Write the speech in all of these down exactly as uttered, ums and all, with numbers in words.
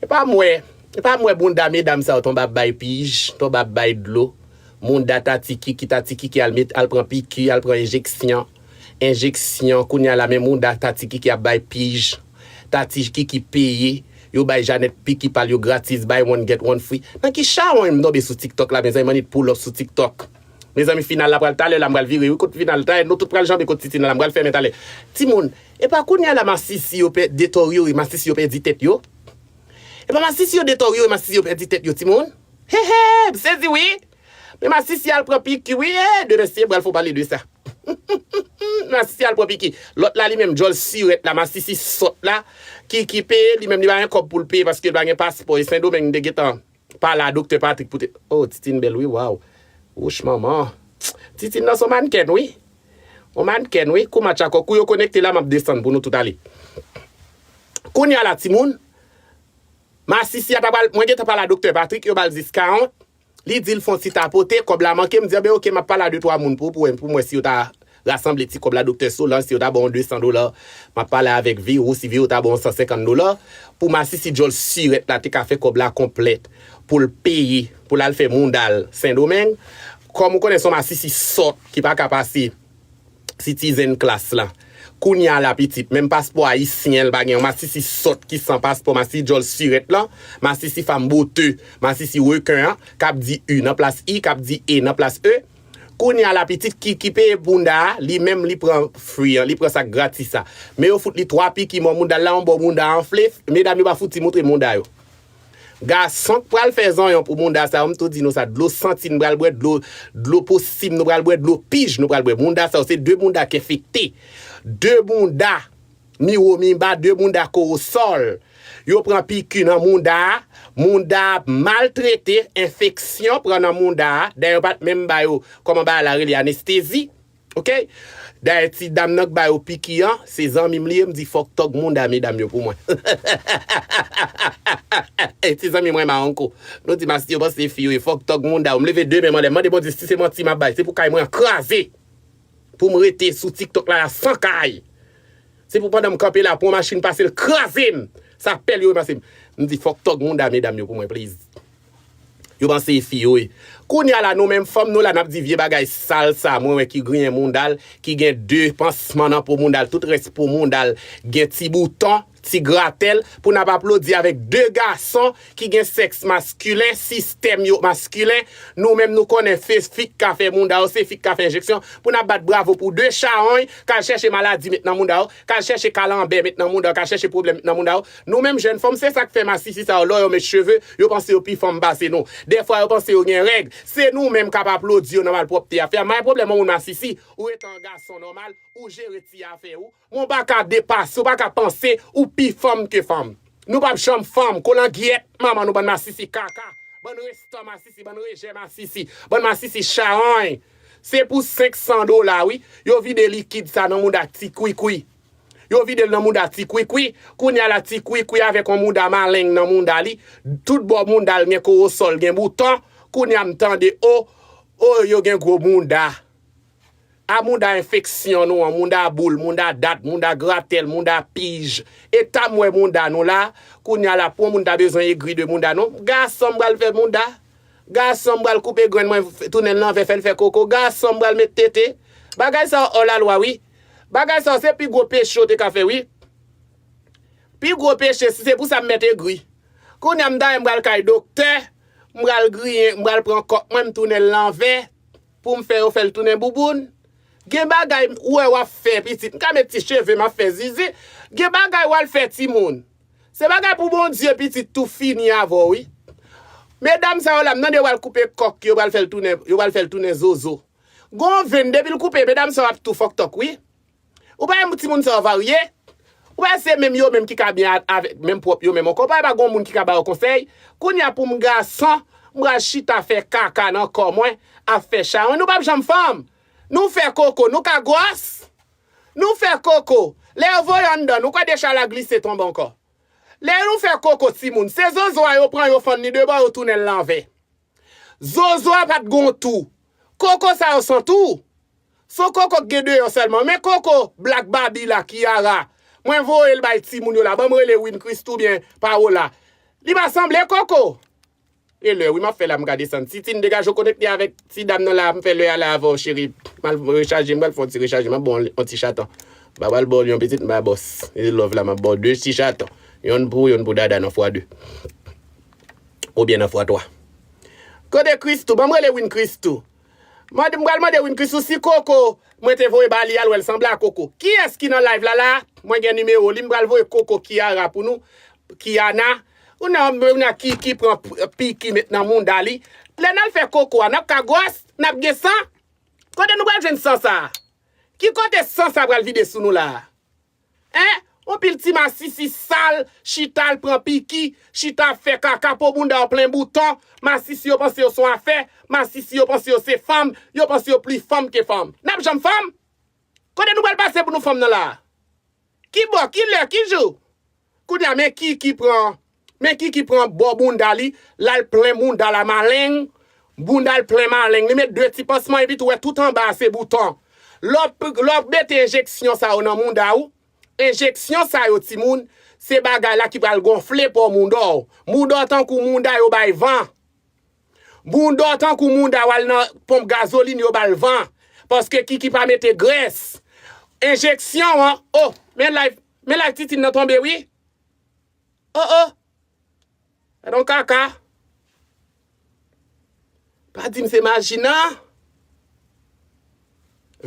E pa m wè, e pa m wè bounda medam sa yo tonbe ap bay pij, tonbe ap bay dlo. Mounda Tati Kiki, Tati Kiki al met, al pran piki, al pran enjeksyon. Enjeksyon, kounye a la men mounda Tati Kiki ap bay pij. Tati Kiki peye, yo bay Janet piki pa l yo gratis, buy one get one free. Nan ki chawony m tonbe sou TikTok la, mezanmi, m annik pull up sou TikTok. Mezanmi, final la pral talè la, m pral vire wi kot final, talè nou tout pral janbe kot Titine la, m pral fèmen talè. Timoun, e pa kounye a la masisi yo pè, deteryore, masisi yo pèdi tèt yo. E pa masisi yo deteryore, masisi yo pèdi tèt yo, timoun. He he, m sezi wi. Men masisi al pran piki wi, e, demen si m pral fè w pale de sa. Masisi al pran piki. Lòt la li menm, djòl sirèt la, masisi sòt la, ki, ki peye, li menm li pa gen kòb pou l peye paske l pa gen paspò. E Sendomeng li te gentan pale a Doktè Patrick pou te. Oh, Titine bèl wi, waw. Wouch manman. Titine nan se yon mannken wi. Yon mannken wi. Kou match akò, kou yo konekte la, m ap desann pou nou tout ale. Kounye a la, timoun, masisi a ta pral, mwen gentan pale a Doktè Patrick, yo ba l diskawon. Li di l fè yon ti tapote, kòb la manke, m di, anben oke, m ap pale a de twa moun pou, pou, pou m wè si yo ta rasanble ti kòb la, Doktè Solange, si yo ta ba w desan dola, m ap pale avèk Viro, si Viro ta ba w san senkant dola, pou masisi djòl sirèt la te ka fè kòb la konplèt, pou l peye, pou l al fè mounda l Sendomeng. Kòm ou konnen se yon masisi sòt ki pa ka pase citizen class la. Kounye a la pitit, menm paspò ayisyen l pa gen, yon masisi sòt ki san paspò, masisi djòl sirèt lan, masisi fanm bote, masisi reken an, k ap di u nan plas i, k ap di e nan plas e. Kounye a la pitit ki, ki peye bounda a, li menm li pran free an, li pran sa k gratis sa. Men yo fout li twa piki mò, mounda l la yon bò, mounda a anfle, medam yo pa fouti moutre mounda yo. Gason k pral fè zonyon pou mounda sa yo, m tou di nou sa, dlo santi n pral bwè, dlo, dlo posim nou pral bwè, dlo pij nou pral bwè. Mounda sa yo, se de mounda k enfekte. De mounda miwo miba, de mounda kowosòl. Yo pran piki nan mounda a, mounda a maltrete, enfeksyon pran nan mounda a. Dayè yo pa t menm ba yo, kòman bagay la rele, anestezi. Oke? Dayè ti dam nan k ba yo piki an, se zanmi m li ye, m di fòk tòg mounda medam yo pou mwen. E ti zanmi mwen Maronko. Nou di masi yo panse fi yo ye, fòk tòg mounda yo. M leve de men m anlè, m mande Bondye si se manti m ap bay, se pou kay mwen an kraze. Pou m rete sou TikTok la, la san kay. Se pou pandan m kanpe la, pou yon machin pase l kraze m. Sa pèl yo ranmase m. M di fòk tòg mounda medam yo pou mwen, please. Yo panse e fi yo ye. Kounye a la, nou menm fanm nou la, n ap di vye bagay sal sa, mwen wè ki griyen mounda l, ki gen de pansman nan po mounda l, tout rès po mounda l gen ti bouton, ti gratèl, pou n ap aplodi avèk de gason ki gen sèks maskilen, sistèm yo maskilen. Nou menm nou konnen se fi k ka fè mounda yo, se fi k ka fè enjeksyon, pou n ap bat bravo pou de chawony k al chèche maladi met nan mounda yo, k al chèche kalanbè met nan mounda yo, k al chèche pwoblèm met nan mounda yo. Nou menm jèn fanm, se sa k fè masisi sa yo, lò yo met cheve, yo panse yo pi fanm pase nou. Dèfwa yo panse yo gen règ. Se nou menm k ap aplodi yo nan malpwòpte a. Fè a, pa gen pwoblèm, yon moun masisi, ou rete an gason nòmal, ou jere ti afè ou. Men w pa ka depase, w pa ka panse ou pi fanm ke fanm. Nou p ap janm fanm, kolangyèt manman nou, bann masisi kaka, bann restan masisi, bann rejè masisi, bann masisi chawony. Se pou senk san dola wi, yo vide likid sa nan mounda ti kwikwi. Yo vide l nan mounda ti kwikwi. Kounye a la ti kwikwi avèk yon mounda maleng nan mounda li. Tout bò mounda l gen kowosòl, gen bouton. Kounye a m tande o, o yo gen gwo mounda. A mounda enfeksyon nou an, mounda boul, mounda dat, mounda gratèl, mounda pij. Eta m wè mounda nou la, kounye a la pou yon moun ta bezwen egri de mounda nou. Gason m pral fè mounda. Gason m pral koupe grenn mwen, tounen l lanvè, fè l fè koko. Gason m pral met tete. Bagay sa yo hors la loi wi. Bagay sa yo se pi gwo peche yo te ka fè wi. Pi gwo peche, si se pou sa m mèt egri. Kounye a m ta, m pral kay doktè, m pral griyen, m pral pran kòk mwen, m tounen l lanvè. Pou m fè yo fè l tounen bouboun. Gen bagay ou wè w ap fè pitit. M ka met ti cheve, m ap fè zizi. Gen bagay w al fè timoun. Se bagay pou Bondye pitit tou fini avè w wi. Medam sa yo la, m tande yo pral koupe kòk, yo pral fè l tounen, yo pral fè l tounen zozo. Gon venn, depi l koupe, medam sa yo ap tou fòk tòk wi. Ou pa wè timoun sa yo varye? Ou pa wè se menm yo menm ki ka byen a-, avèk menm pwòp yo menm ankò? Ou pa wè pa gon moun ki ka ba yo konsèy? Kounye a pou m gason, m pral chita fè kaka nan kò mwen, ap fè chawony. Nou p ap janm fanm. Nou fè koko, nou ka gwòs. Nou fè koko. Lè yo voye anndan, nou kwè de chay la glise tonbe ankò. Lè nou fè koko timoun, se zozo a yo pran, yo fann li de bò, yo tounen l lanvè. Zozo a pa t gon tou. Koko sa yo san tou. Se yon koko k gen deyò sèlman. Men koko Black Baby la, Kiara. Mwen voye l bay timoun yo la. Ban m rele Win Christ oubyen Paola. Li pa sanble Koko. E lè wi m ap fè la m ka desann. Titine, degaje w, konekte avèk ti dam nan la, m fè lè a la avè w cheri. M al rechaje, m pral fè yon ti rechaje, m ap ba w yon ti chatan. M pa pral ba w l yon pitit, m pa bòs. E love la, m ap ba w de ti chatan. Yonn pou ou, yonn pou dada nan fwa de. Oubyen nan fwa twa. Kote Christoo? Ban m rele Win Christoo. Mande, m pral mande Win Christoo si Koko, mwen te voye ba li a, l wè l sanble a Koko. Kiyès ki nan live la la? Mwen gen nimewo li, m pral voye Koko Kiara pou nou. Kiana. Ou nan, ou nan ki, ki pran p-, pi ki met nan mounda li. Lè n al fè Koko a, n ap ka gwòs, n ap gen san. Kote nou pral jwenn san sa a? Ki kote san sa pral vide sou nou la a? Hein? On pil ti masisi sal, chita al pran piki, chita ap fè kaka, po bounda yo plen bouton, masisi yo panse yo se yon afè, masisi yo panse yo se fanm, yo panse yo pli fanm ke fanm. N ap janm fanm? Kote nou pral pase pou nou fanm nan la a? Ki bò, ki lè, ki jou? Kounye a, men ki, ki pran, men ki, ki pran bò bounda li, l al plen bounda l a maleng, bounda l plen maleng, li met de ti pansman epi tou wè tout anba a se bouton. Lè w p-, lè w mete enjeksyon sa yo nan mounda w, enjeksyon sa yo, timoun, se bagay la ki pral gonfle po mounda w. Mounda w tankou mounda yo bay van. Mounda w tankou mounda w al nan ponp gazolin yo ba l van. Paske Kiki pa mete grès. Enjeksyon an, oh, men live, men live Titine nan tonbe wi. Oh, oh. Gad on kaka. Pa di m se maji nan.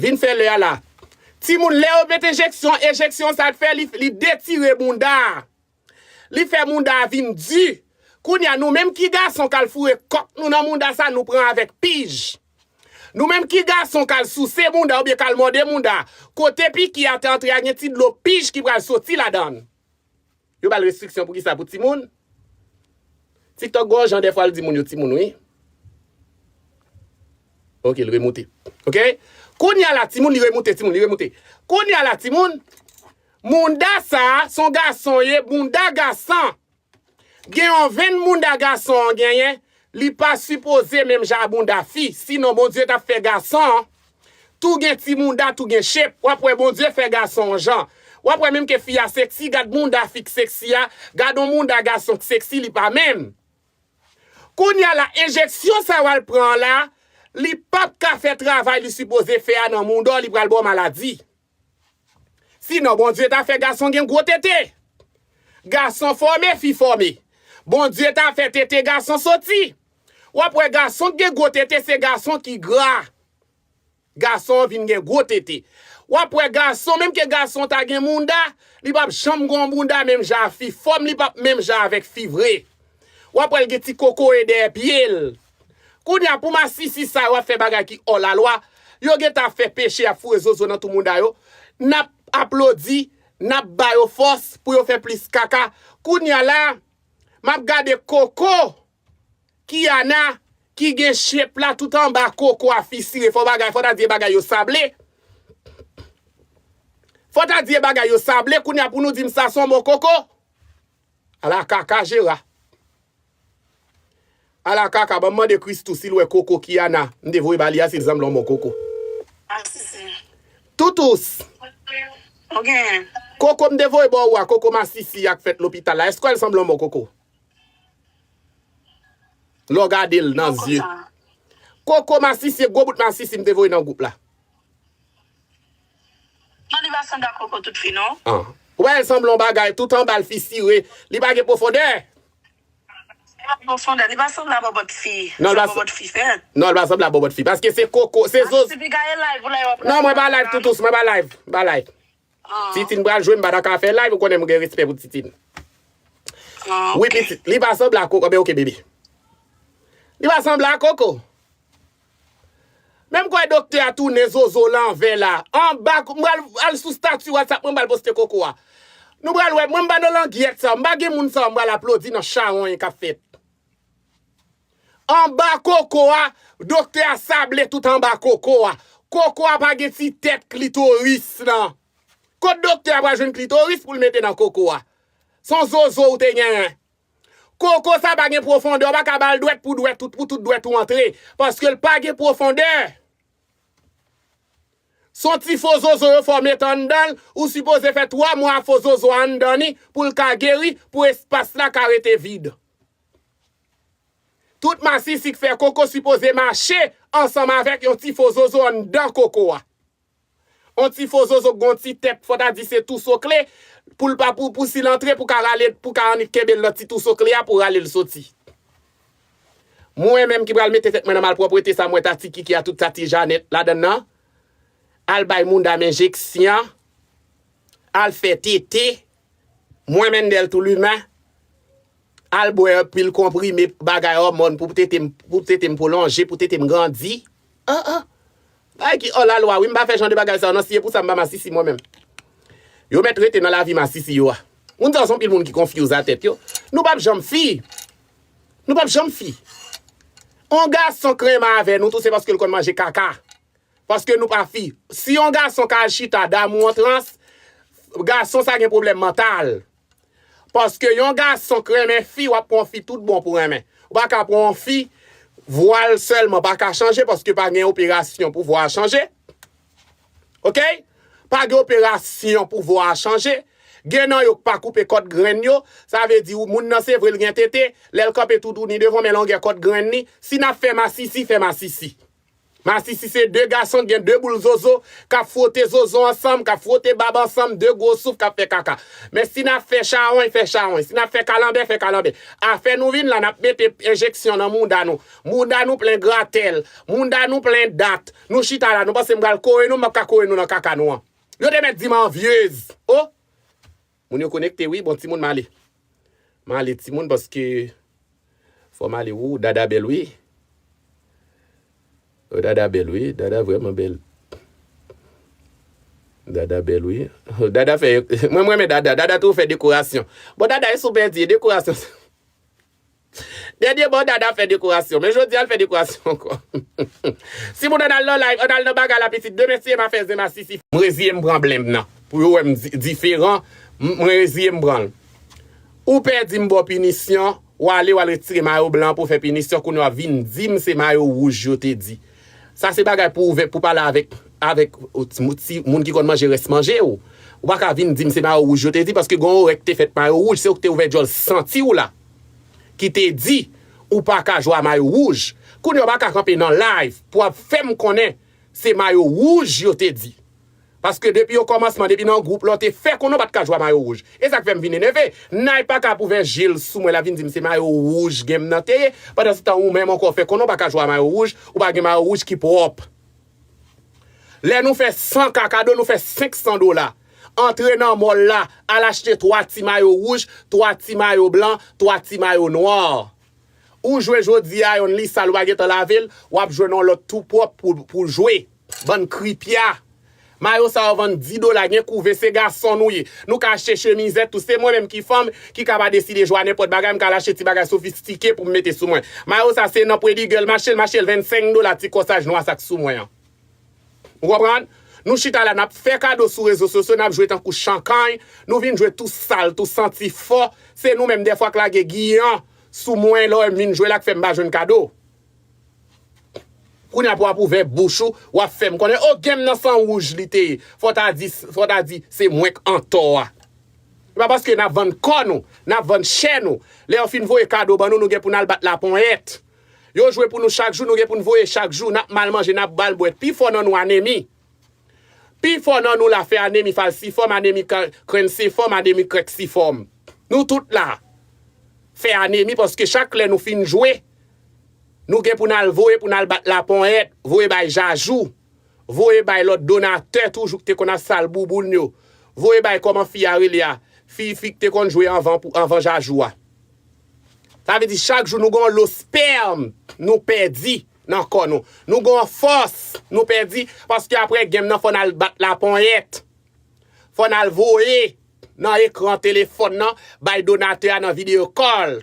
Vin fè lè a la. Timoun, lè yo met enjeksyon, enjeksyon sa t fè li, li detire bounda a. Li fè mounda a vin di. Kounye a, nou menm ki gason k al foure kòk nou nan mounda sa, nou pran avèk pij. Nou menm ki gason k al souse mounda oubyen k al mòde mounda, kote piki a te antre a gen ti dlo pij ki pral soti ladan l. Yo ba l restriksyon pou kisa? Pou timoun? TikTok gen yon jan dèfwa l di moun yo timoun, wi. Ok, l remoute. Ok? Kounye a la, timoun, li remoute, timoun, li remoute. Kounye a la, timoun, mounda sa a, se yon gason ye, mounda gason. Gen yon venn mounda gason an genyen, li pa sipoze menm jan a bounda fi, sinon Bondye t ap fè gason an tou gen ti mounda, tou gen shape. W ap wè Bondye fè gason yon jan. W ap wè menm ke fi a seksi, gad mounda fi k seksi a, gad yon mounda gason k seksi, li pa menm. Kounye a la, enjeksyon sa w al pran an la, li p ap ka fè travay li sipoze fè a nan mounda w, li pral ba w maladi. Sinon, Bondye ta fè gason gen gwo tete. Gason fòme, fi fòme. Bondye ta fè tete gason soti. W ap wè gason k gen gwo tete, se gason ki gra. Gason an vin gen gwo tete. W ap wè gason, menm ke gason ta gen mounda, li p ap janm gen yon mounda menm jan a fi. Fòm li p ap menm jan avèk fi vre. W ap wè l gen ti kokoye dèyè pye l. Kounye a, pou masisi sa yo ap fè bagay ki hors la loi, yo gentan ap fè peche, ap foure zozo nan tou mounda yo. N ap aplodi, n ap ba yo fòs pou yo fè plis kaka. Kounye a la, m ap gade Koko, Kiana, ki gen shape la tout anba koko a fisire. Fò bagay, fò ta di e bagay yo sable. Fò ta di e bagay yo sable, kounye a pou nou di m sa se yon bon koko. Ala kaka Jera. Ala kaka, ban m mande Christoo si l wè koko Kiana m te voye ba li a, si l sanble yon bon koko. Masisi. Toutous. Ou gen. Koko m te voye ba ou a, koko masisi a k fèt lopital la, èske w wè l sanble yon bon koko? Lè w gade l nan zye. Koko sa. Koko masisi, gwo bout masisi m te voye nan gwoup la. Non, li pa sanble a koko tout fi, non. An. Ou pa wè l sanble yon bagay, tout anba l fisire, li pa gen pwofondè. Li pa pwofondè, li pa sanble a bòbòt fi. Non, li pa sa bòbòt fi fè. Non, li pa sanble a bòbòt fi, paske se koko, se zozo. Masisi, pi gaye live ou la, yo ap. Non, mwen pa live, Toutous, mwen pa live, mwen pa live. Ah. Titine pral jwe, m pa ta ka fè live, ou konnen m gen respè pou Titine. Ah, wi, ok. Pitit, li pa sanble a koko, ben, ok, bebe. Li pa sanble a koko. Menm kwè doktè a tounen zozo l anvè la. Anba, m pral al sou stati WhatsApp mwen, m pral poste koko a. Nou pral wè, mwen m pa nan langyèt sa, m pa gen moun sa, m pral aplodi nan chawony k ap fèt. Anba koko a, doktè a sable tout anba koko a. Koko a pa gen ti tèt klitoris nan. Kot doktè a pral jwenn klitoris pou l mete nan koko a? Se yon zozo ou te genyen. Koko sa pa gen pwofondè, ou pa ka ba l dwèt pou dwèt, tout, pou tout dwèt ou antre, paske l pa gen pwofondè. Se yon ti fo zozo yo fè w mete anndan l, ou sipoze fè twa mwa fo zozo a anndan li pou l ka geri, pou espas la ka rete vid. Tout masisi k fè koko sipoze mache ansanm avèk yon ti fo zozo anndan koko a. Yon ti fo zozo k gon ti tèt, fò ta di se tou sokle, pou l pa pou, pou si l antre, pou ka rale, pou ka annik kenbe l nan ti tou sokle a, pou rale l soti. Mwen menm ki pral mete tèt mwen nan malpwòpwete sa, mwen ta ti kiki a tout sa ti Janèt ladann nan, al bay moun dam enjeksyon, al fè tete, mwen Mendel Toulimen, al bwè pil konprime bagay òmòn pou tete m, pou tete m pwolonje, pou tete m grandi. Ah, ah. Bagay ki hors la loi, wi, m pa fè jan de bagay sa yo, non, si e pou sa m pa masisi mwen menm. Yo mèt rete nan lavi masisi yo a. Moun sa yo se yon pil moun ki confuse a tèt yo. Nou p ap janm fi. Nou p ap janm fi. On gason k renmen avè nou tou, se paske l konn manje kaka. Paske nou pa fi. Si yon gason ka al chita damou an trans, gason sa gen pwoblèm mantal. Paske yon gason k renmen fi, w ap pran fi tout bon pou renmen. Ou pa ka pran yon fi, vwa l sèlman pa ka chanje paske pa gen operasyon pou vwa a chanje. Oke? Pa gen operasyon pou vwa a chanje. Gen nan yo k pa koupe kòt grenn yo. Sa vle di, moun nan se vre l gen tete, lè l kanpe toutouni devan, men longè kòt grenn li. Si n ap fè masisi, fè masisi. Masisi se de gason k gen de boul zozo, k ap fwote zozo ansanm, k ap fwote bab ansanm, de gwo souf k ap fè kaka. Men si n ap fè chawony, fè chawony. Si n ap fè kalanbè, fè kalanbè. Afè nou vin la, n ap mete enjeksyon nan mouda nou. Mouda nou plen gratèl. Mouda nou plen dat. Nou chita la, nou panse m pral kore nou, m p ap ka kore nou nan kaka nou an. Yo te mèt di m anvyez. O! Moun yo konekte wi, bon timoun m ale. M ale timoun paske fò m ale, wou, Dada bèl wi. O, Dada bèl wi, Dada vrèman bèl. Dada bèl wi. Dada fè, mwen m renmen Dada, Dada tou fè dekorasyon. Bon, Dada, e sou pèdi, e dekorasyon. Dènye bò, Dada fè dekorasyon, men jodi a l fè dekorasyon ankò. Si moun ann al nan live, ann al nan bagay la pitit, demen si e m a fè zen masisi. M reziye m pran blenm nan. Pou yo wè m di- diferan, m m reziye m pran l. Ou pèdi m ba w pinisyon, w ale, w al retire mayo blan pou w fè pinisyon, kounye a w ap vin di m se mayo wouj yo te di. Sa se bagay pou ouvè, pou pale avèk, avèk ti, ti moun ki konn manje rès manje w. Ou pa ka vin di m se mayo wouj yo te di, paske gen yon orè ki te fèt mayo wouj, se ou ki te ouvè djòl santi w la, ki te di ou pa ka jwe a mayo wouj. Kounye a w pa ka kanpe nan live pou w ap fè m konnen se mayo wouj yo te di. Paske depi okòmansman, depi nan gwoup la, w te fè konnen w pa t ka jwe a mayo wouj. E sa k fè m vin enève. Nay pa ka ap ouvè je l sou mwen, l ap vin di m se mayo wouj game nan te ye. Pandansetan, ou menm ankò, w fè konnen w pa ka jwe a mayo wouj, ou pa gen mayo wouj ki pwòp. Lè nou fè san ka kado, nou fè senk san dola. Antre nan mòl la, al achte twa ti mayo wouj, twa ti mayo blan, twa ti mayo nwa. Ou jwe jodi a, yonn li sal, ou pa gentan lave l, w ap jwenn yon lòt tou pwòp pou, pou jwe. Bann kripya. Mayo sa yo vann dis dola, gen kouve, se gason nou ye. Nou ka achte chemizèt tou. Se mwen menm ki fanm, ki ka pa deside jwe a nenpòt bagay, m ka al achte ti bagay sofistike pou m mete sou mwen. Mayo sa se nan Pretty Girl m achte l, m achte l vennsenk dola, ti kòsaj nwa sa k sou mwen an. Ou konprann? Nou chita la, n ap fè kado sou rezo sosyo, n ap jwe tankou chankanny, nou vin jwe tou sal, tou santi fò. Se nou menm dèfwa k lage giyan sou mwen, lè w wè m vin jwe la k fè m pa jwenn kado. Kounye a pou w ap ouvè bouch ou, w ap fè m konnen, o, game nan san wouj li te ye. Fò w ta di, fò w ta di, se mwen k antò a. E pa paske n ap vann kò nou, n ap vann chè nou. Lè yo fin voye kado ban nou, nou gen pou n al bat laponyèt. Yo jwe pou nou chak jou, nou gen pou n voye chak jou, n ap mal manje, n ap mal bwè. Pifò nan nou anemi. Pifò nan nou la fè anemi falsifòm, anemi ka- krensifòm, anemi krèksifòm. Nou tout la fè anemi paske chak lè nou fin jwe, nou gen pou n al voye, pou n al bat laponyèt, voye bay Jajou, voye bay lòt donatè toujou ki te konn ap sal bouboun yo, voye bay kòman fi a rele a, fi, fi ki te konn jwe anvan, pou, anvan Jajou a. Sa vle di chak jou nou gen yon lo spèm nou pèdi nan kò nou. Nou gen yon fòs nou pèdi paske apre game nan fò n al bat laponyèt. Fò n al voye nan ekran telefòn nan bay donatè a nan video call.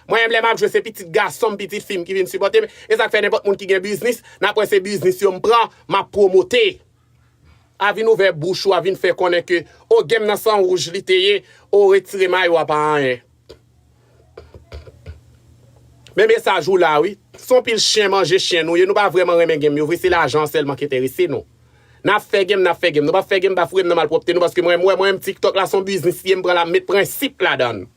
Mwen menm lè m ap jwe se pitit gason m, pitit fi m ki vin sipòte m. E sa k fè nenpòt moun ki gen biznis, n ap wè se biznis yo m pran, m ap pwomote. A vin ouvè bouch ou, a vin fè konnen ke, o, game nan san wouj li te ye, o, retire mayo a pa anyen. Men mesaj ou la wi. Se yon pil chen manje chen nou ye, nou pa vrèman renmen game yo vre, se lajan an sèlman ki enterese nou. N ap fè game, n ap fè game. Nou p ap fè game, pa foure m nan malpwòpte nou, paske mwen, mwen, mwen, TikTok la se yon biznis li ye, m pran l, ap met prensip ladan l.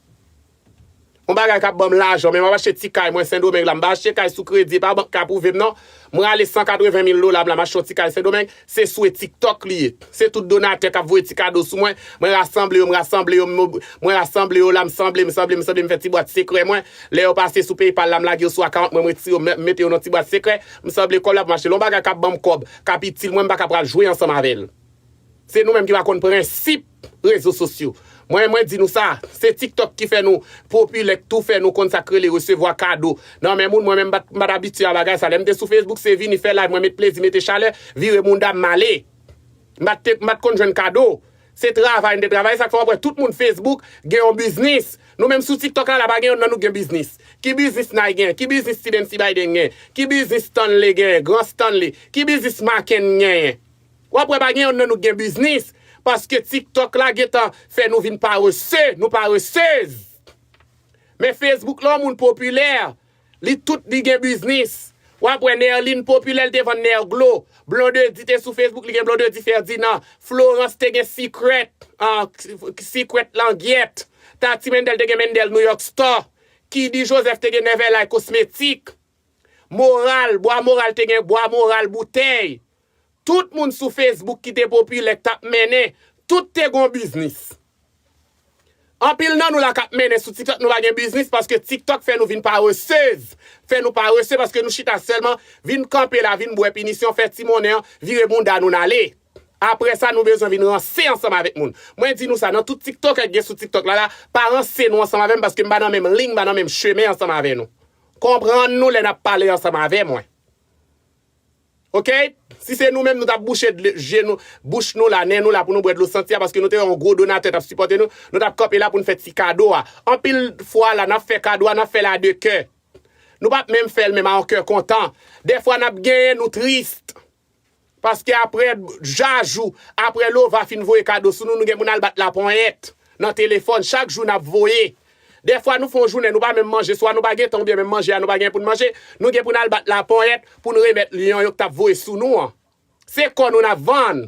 Yon bagay k ap ban m lajan, men m ap achte ti kay mwen Sendomeng la, m pa achte kay sou kredi, e pa bank k apwouve m non. Mwen ale san katreven mil dola m la, m achte yon ti kay Sendomeng, se sou e TikTok li ye. Se tout donatè k ap voye ti kado sou mwen, mwen rasanble yo, m rasanble yo, m, mwen rasanble yo la, m sanble, m sanble, m sanble, m fè ti bwat sekrè mwen. Lè yo pase sou PayPal la, m lage yo sou account mwen, m retire yo, m mete yo nan ti bwat sekrè, m sanble kòb la pou m achte. Lè yon bagay k ap ban m kòb, k ap itil mwen, m pa ka pral jwe ansanm avè l. Se nou menm ki pa konn prensip rezo sosyo. Mwen, mwen di nou sa, se TikTok ki fè nou popilè, k tou fè nou konn sa k rele resevwa kado nan men moun. Mwen menm, m pa t, m pa t abitye a bagay sa. Lè m te sou Facebook, se vini fè live, mwen met plezi, mete chalè, vire bounda m, m ale. M pa t te, m pa t konn jwenn kado. Se travay m te travay, sa k fè w ap wè tout moun Facebook gen yon biznis. Nou menm sou TikTok la, la pa gen yonn nan nou gen biznis. Ki biznis Nay gen? Ki biznis Ti Nancy Biden gen? Ki biznis Stanley gen? Gran Stanley? Ki biznis Maken genyen? W ap wè pa gen yonn nan nou k gen biznis, paske TikTok la gentan fè nou vin parese, nou paresez. Men Facebook la, yon moun popilè, li tout li gen biznis. W ap wè Nerline popilè, l te vann Nerglo. Blondedy te sou Facebook, li gen Blondedy Ferdinand. Florence te gen Secret, ah, Secret Langyèt. Tati Mendel te gen Mendel New York Store. Kidi Joseph te gen Neverlay Kosmetik. Moral, Bwa Moral te gen Bwa Moral Boutèy. Tout moun sou Facebook ki te popilè, k t ap mennen, tout te gon biznis. Anpil nan nou la k ap mennen sou TikTok, nou pa gen biznis paske TikTok fè nou vin paresez. Fè nou parese paske nou chita sèlman, vin kanpe la, vin bwè pinisyon, fè ti monnen an, vire bounda nou n ale. Apre sa, nou bezwen vin ranse ansanm avèk moun. Mwen di nou sa, nan tout TikTokè k gen sou TikTok la, la, pa ranse nou ansanm avè m paske m pa nan menm liy, m pa nan menm chemen ansanm avè nou. Konprann nou lè n ap pale ansanm avè mwen. Oke? Si se nou menm, nou t ap bouche dle, je nou, bouch nou la, nen nou la pou nou bwè dlo santi a, paske nou te wè yon gwo donatè t ap sipòte nou, nou t ap kanpe la pou n fè ti kado a. Anpil fwa la, n ap fè kado a, n ap fè l a de kè. Nou p ap menm fè l menm a yon kè kontan. Dèfwa n ap genyen, nou tris. Paske apre Jajou, apre Lova fin voye kado sou nou, nou gen pou n al bat laponyèt nan telefòn. Chak jou n ap voye. Dèfwa nou fè yon jounen, nou pa menm manje, swa nou pa gen tan oubyen menm manje a nou pa gen pou n manje, nou gen pou n al bat laponyèt pou n remèt lyon yo k t ap voye sou nou an. Se kò nou n ap vann.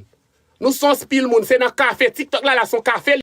Nou se yon pil moun, se nan kafe, TikTok la, la se yon kafe.